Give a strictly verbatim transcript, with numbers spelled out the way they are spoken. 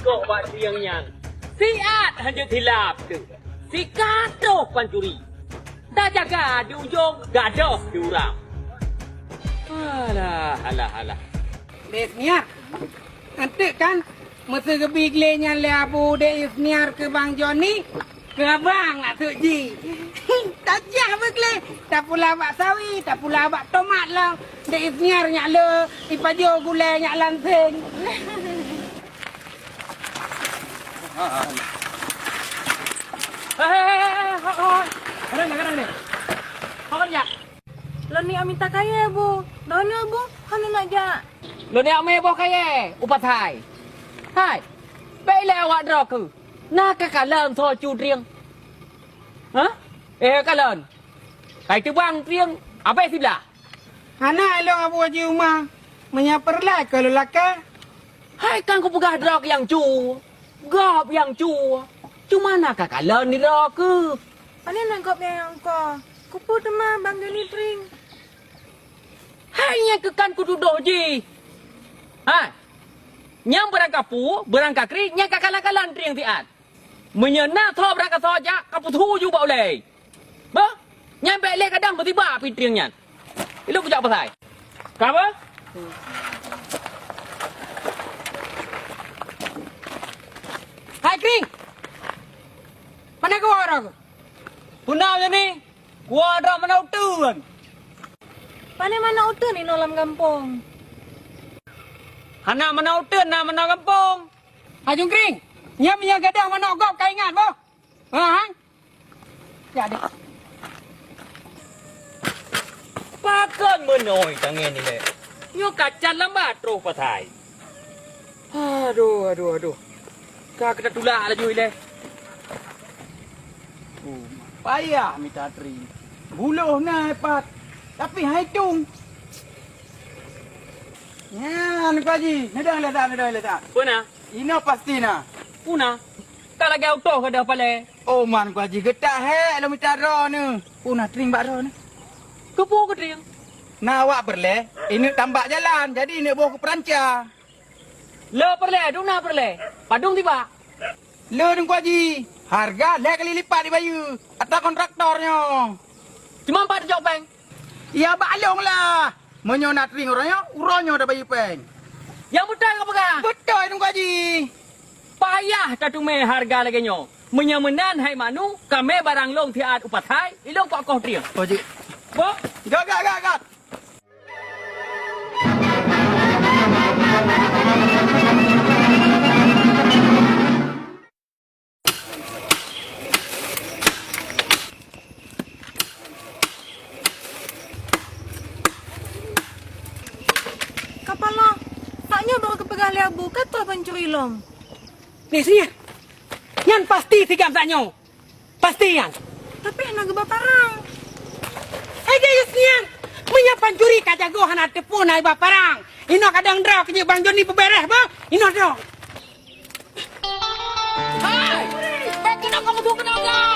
Kok bak siang nyan, siat hanjeuet hilap tu. Sikat troh pancuri. Tajaga di ujong, gadôh di uram. Alah, alah, alah. Dek Isniar, anteuk kan meuseugeubri glé nyan lé Abu Dek Isniar keu Bang Joni, keu abang nak seuek jih. Tajak beuglé, tapula bak sawi, tapula bak tomat lom. Dek Isniar nyak le, ipajoh gulai nyak lanseng. Hei, hei, hei, hei, hei, hei. Kadang, kadang ni. Apa kerja? Lôn ni minta kayèe, Bu. Dah na, Bu. Hana nak jak. Lôn ni amé boh kayèe, upat hai. Hai. Bèk ilèe awak droe keuh. Na ka kalon soe cu trieng. Hah? Eh, kalon. Kai teubang trieng, abéh siblah. Hana ilôn Abu Haji Uma, meunyoe peureulèe keu lôn lakèe. Hai kan kupeugah droe nyang cu, gob nyang cu. Cuma na ka kalon droe keuh. Pane na gob nyang ko? Kupeue teuma Bang Joni trieng. Hai nyang keuh kan kutudoh jih. Hai. Nyang beurangkapeue, beurangkakri, nyang ka kalon-kalon trieng siat. Meunyoe na soe beurangkasoe jak, ka peusu ju bak ulèe. Bah, nyan bèk lé kadang beutibak pih trieng nyan. Ilôn kujak pasai. Ka bah? Hai Kring! Pane keuwoe droe keuh? Peue na nyan ni? Keuwoe droe meunan uteuen. Pane meunan uteuen inoe lam gampông? Hana meunan uteuen, na meunan gampông. Hai Jungkring, nyan meunyoe gadôh manok gob ka ingat boh. Ha, ha? Ya, deh. Pakon meunoe tangieng ilèe. Nyoe ka can lambat troh pasai. Aduh, aduh, aduh. Ka kita tulak laju ilèe. Oh, payah mita trieng. Buloh na pat. Tapi hai tueng. Nyan, Teungku Haji. Neudong lé that, neudong lé that. Peue na? Inoe pasti na. Peue na? Ka lagèe utoh ka deuh palèe. Oh, man, Teungku Haji, geutak hék lôn mita droeneuh. Peue na trieng bak droeneuh? Keupeue keu trieng? Na awak peureulèe, ineuk tambak jalan, jadi ineuk boh keu peuranca. Le peureulèe, dum na peureulèe. Padum tibak? Le Teungku Haji, hareuga lhèe kali lipat jibayeue atra kontraktor nyoe. Cuma pat teucok péng? Ya bak lôn lah. Meunyoe na trieng uroe nyoe, uroe nyoe tabayeue péng. Nyang beutôi kapeugah? Beutôi, Teungku Haji. Payah tateumé hareuga lagèe nyoe. Meunyoe meunan hai Mak Nu, kamé barang lôn siat upat hai, ilôn kukoh trieng. Oh, jeuet. Boh? Gat, gat, gat, gat. Kapala, saat nyoe baru geupeugah lé Abu, ka troh pancuri lom. Ni, sini. Nyan pasti sigam saat nyoe. Pasti nyan. Tapi hana geuba parang. Hai, Gayus nyan. Meunyoe pancuri ka jagoe hana teupeue na iba parang. Inoe kadang droe keu jeuet Bang Joni peubeuréh beuh. Inoe droe. Hai! Bèk keunoe kamoe tuwoe keunoe, Bang!